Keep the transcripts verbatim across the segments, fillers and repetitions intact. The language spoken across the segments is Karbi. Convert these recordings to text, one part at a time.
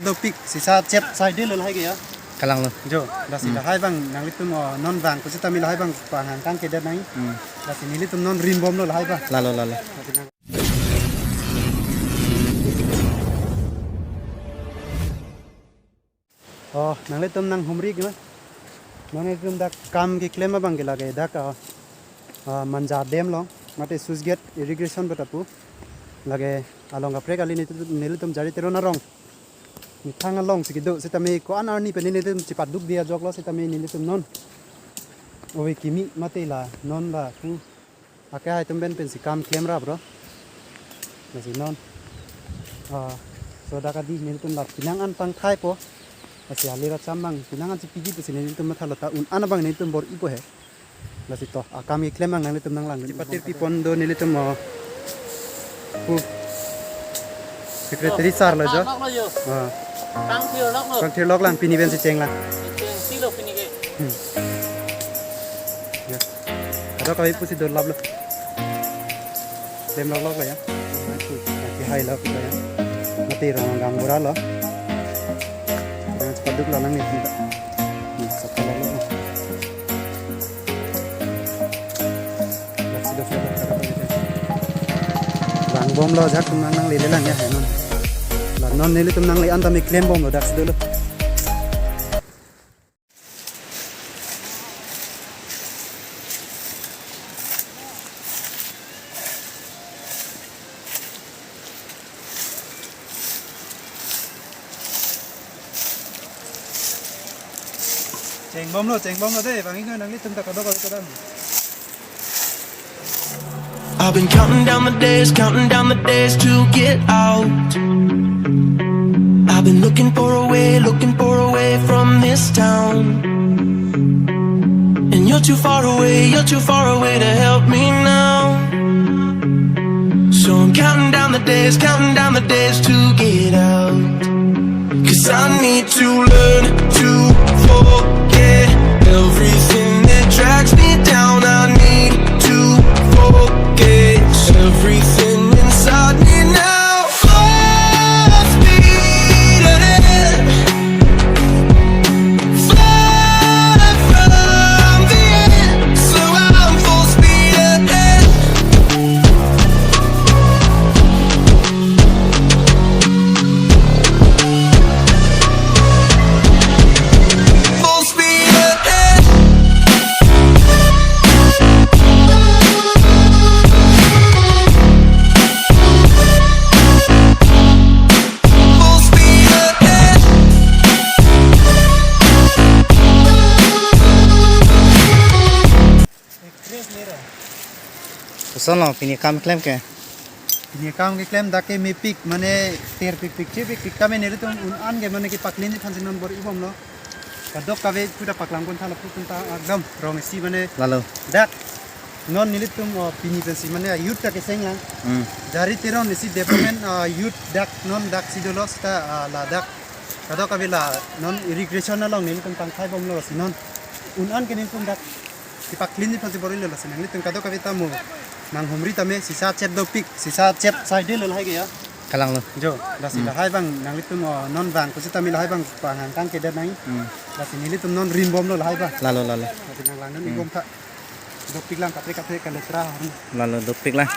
Dopik sisa chet saide lo lahai ke ya. Kalang lo. Jo, lasi Hmm. lahai abang nanglitum, oh, non abang pusitame lahai abang pahang kangkedet nang. Hmm. Lasi nelitum non rim bomlo lahai abang. Lalo, lalo. Lasi nang- Oh, nanglitum nanghumri ke na? Nanglitum dak kam keklem abang ke lake dak, ah, ah, Manja Dam along, mate sluice gate irrigation betapu. Lake along kaprek kali nelitum, nelitum Jari Teron arong. Methang alongsi kedo, sitame ko-an arni pen nelitum chipaduk dia joklo, sitame nelitum non ove kimi mate la non la pu akehai atum pen pensi kam klemraplo. Lasi non, ah, so dak adi nelitum la penang an pangthaipo. Lasi ale ra cham abang penang an si piji pusi nelitum mathalo, ta un-an abang nelitum bor-ipo he. Lasi to, akam keklem abang nanglitum nanglang. Chipatir pipon do nelitum, oh, pu secretary sir lo jo. Lok lo jo. Ah. Kangthir lok lo. Kangthir lok lang, pini pensi cheng lang. Cheng si lo pini ke. Hmm. Ya. Kadokave pusi dolap lo. Klemlok lok lo ya. Nanti, nanti hai lo kita ya. Mate rong gang bura lo. Jangan cepat duk lo nang ni. Hmm, cepat lo lo. Lang bomlo, jak atum nang nanglele lang ya, hai non. La non nelitum nangle an tame klem bomlo, daksi dolo. Cheng bomlo, cheng bomlo de, bang ingan nanglitum ta kadokave ta dam. I've been counting down the days, counting down the days to get out. I've been looking for a way, looking for a way from this town. And you're too far away, you're too far away to help me now. So I'm counting down the days, counting down the days to get out. 'Cause I need to learn to forget everything that drags me down. I need to focus everything inside me now. Full speed ahead. Fly from the edge, so I'm full speed ahead. Full speed ahead. Full speed ahead. Kosonlo pini kam klem ke? Pini kam keklem dak ke mepik, mane terpikpik, chepikpik tame nelitum un-an ke mane kepaklinji aphansi non bor-ibomlo. Kadokave puta paklang pon tha lapu atum ta ekdom rong isi mane. Lalo. Dak non nelitum, oh, pini pensi mane youth ta keseng lang. Hmm. Jari Teron isi development, ah, youth dak non daksi dolo seta, ah, ladak. Kadokave la non irrigation along nelitum tangkai bomlo si non. Un-an ke nelitum dak kepaklinji aphansi bor-ilo, lasi nanglitum kadokave ta mo nanghumri tame, sisa chet dopik, sisa chet saide lo lahai ke ya. Kalang lo. Jo, lasi Hmm. lahai abang nanglitum, oh, non abang pusitame lahai abang pahang kangkedet nang. Hmm. Lasi nelitum non rim bomlo lahai abang. Lalo, lalo. Lasi nanglang non Hmm. ibom tha. Dopik lang kaprek kaprek kaletra. Lalo, dopik lang.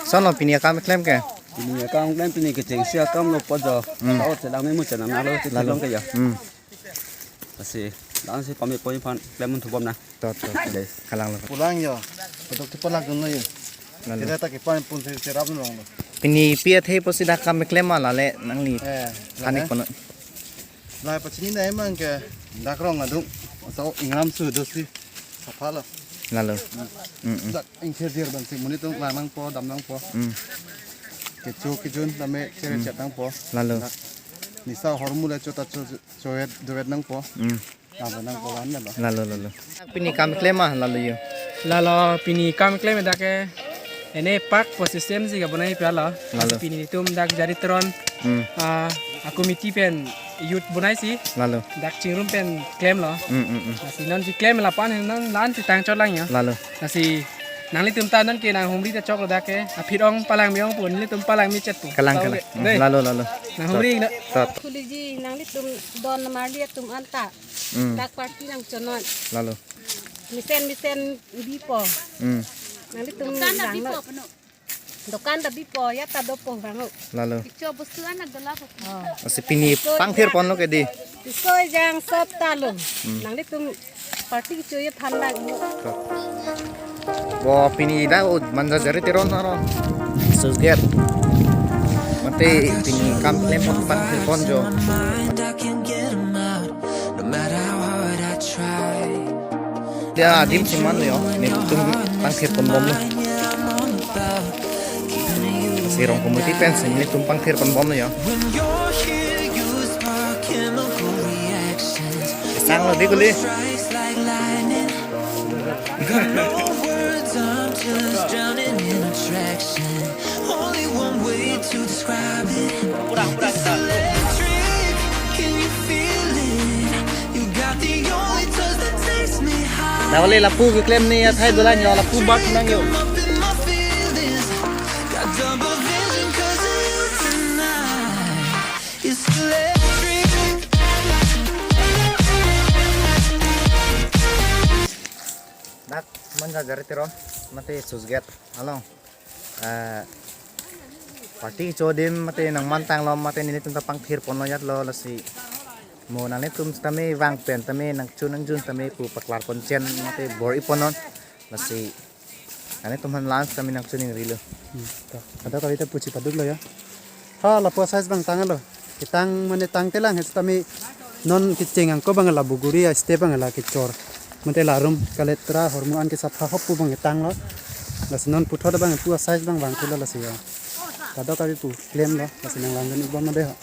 Kosonlo pini akam klem ke? Pini akam klem pini kechengsi akam lo po jo. Hmm. Tao chelang memu chenam nalo Lalo. chelang ke ya. Hmm. Lasi, lang si pame poi aphan klem thubom na. To, to, to. Dei. Kalang lo. Pulang yo. Betok tu pulang dun yo. Lalo. Kita tak ipan pun si cherap nong lo. Pini pi athe pusi dak kam klem ma lale nangli. Eh, Kani lale. kono. Lahai pachini na emang ke dak rong adung. Atau ingram su dosi. Sapha lo. Lalo. Hmm, hmm. Dak ingkir dir bang si monit atum lang nangpo, dam nangpo. Hmm. Kecho kejun tame chere Hmm. chet nangpo. Lalo. Dak nisa hormu le chota cho, cho et, do et nangpo. Hmm. Nangpo nangpo lan lo. Lalo, lalo. Pini kam klem ma lalo yo? Lalo pini kam klem dak ke ene park ecosystem si kabonai pi lo. Lalo. Pini nelitum dak Jari Teron, Hmm. ah, a committee pen youth bonai si. Lalo. Dak chingrum pen klemlo. Hmm, hmm, hmm. Lasi non si klem lapu-an non la-an si tangchot lang yo. Lalo. Lasi Nanglitum ta non ke nanghumri ta choklo dak ke. Aphi ong palangme ong po, nelitum palangme chet po. Kalang, kalang. Dei. Lalo, lalo. Nanghumri no. Tot. Khuliji, nanglitum don marli atum anta. Hmm. Dak party nangchonon. Lalo. Mesen mesen bipo. Hmm. Nanglitum dokan ta bipo, dokan ta bipo, ya ta dopo bang o. Lalo. Kecho bostu anak dola po. Oh. Lasi pini pangthir ponlo ke dei. Iskoi jang sop ta lo. Hmm. Nanglitum party kecho ye phan lang. Bo pini dak o Manja Jari Teron aron. Sosget. Mate pini kam klem pon pangthir pon jo. Dia adim siman yo, nelitum pangthir ponbomlo. Si rong committee pensi nelitum pangthir ponbomlo yo. Sang lo dei kuli. Nahole lapu keklem ni athai dolang yo, lapu bak nang yo. Dak Manja Jari Teron mate Sosget along. Eh, party kecho adim mate nangmantanglo mate nelitum ta pangthir ponlo yatlo lasi. Mo nanglitum tame vang pen tame nangchun nangjun tame pu paklar pon chen mate bor-i ponnon. Lasi nanglitum aphan last tame nangchun ningrilo. Hmm, to. Kadokave ta puchi paduklo ya. Ha, lapu a-size abang tanglo. Ketang mane tangte lang, sitame non kecheng angko abang la buguri a-step abang la kechor. Mate la room kaletra hormu an kesapha hop pu abang ketanglo. Lasi non puthot abang pu a-size abang vangthulo lasi ya. Kadokave pu klemlo, lasi nanglang dun ibom made ho.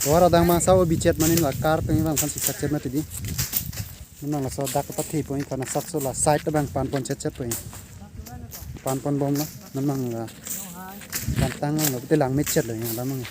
Tovar adang abang sa o bichet manin la car peng abang aphan siksak chet mati dei. Nang laso dak pathi pon, kana sakso la side abang pan pon chet chet pon. Pan ponbomlo, nang la pantanglo, te langme chetlo ya, la mang.